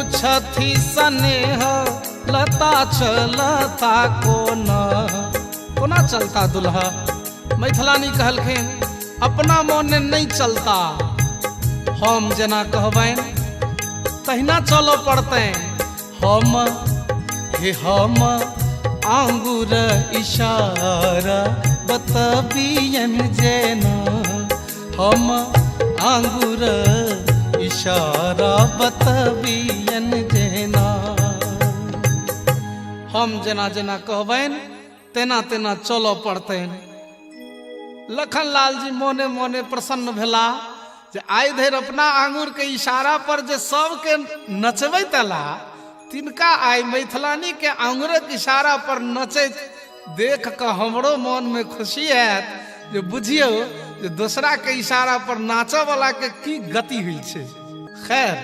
पूछथि स्नेह लता चलता कोना। कोना चलता दुल्हा? मैथिलानी कहलखिन अपना मोने नहि चलता, हम जेना कहबनि तहिना चलऽ पड़तनि। हम हे हम आंगुर इशारा बतबियन जेना, हम आंगुर इशारा बतबियन जेना। हम जेना जेना कहबनि तेना तेना चलऽ पड़तनि। लखन लाल जी मोने मोने प्रसन्न भेला जे आइ धरि अपना आंगुर के इशारा पर जे सबके नचबैत अला, तिनका आइ मैथिलानी के आंगुरक इशारा पर नचैत देख कऽ हमरो मन में खुशी हैत जे बुझियौ जे दोसरा के इशारा पर नाचऽ वाला के की गति होइ छै। खैर,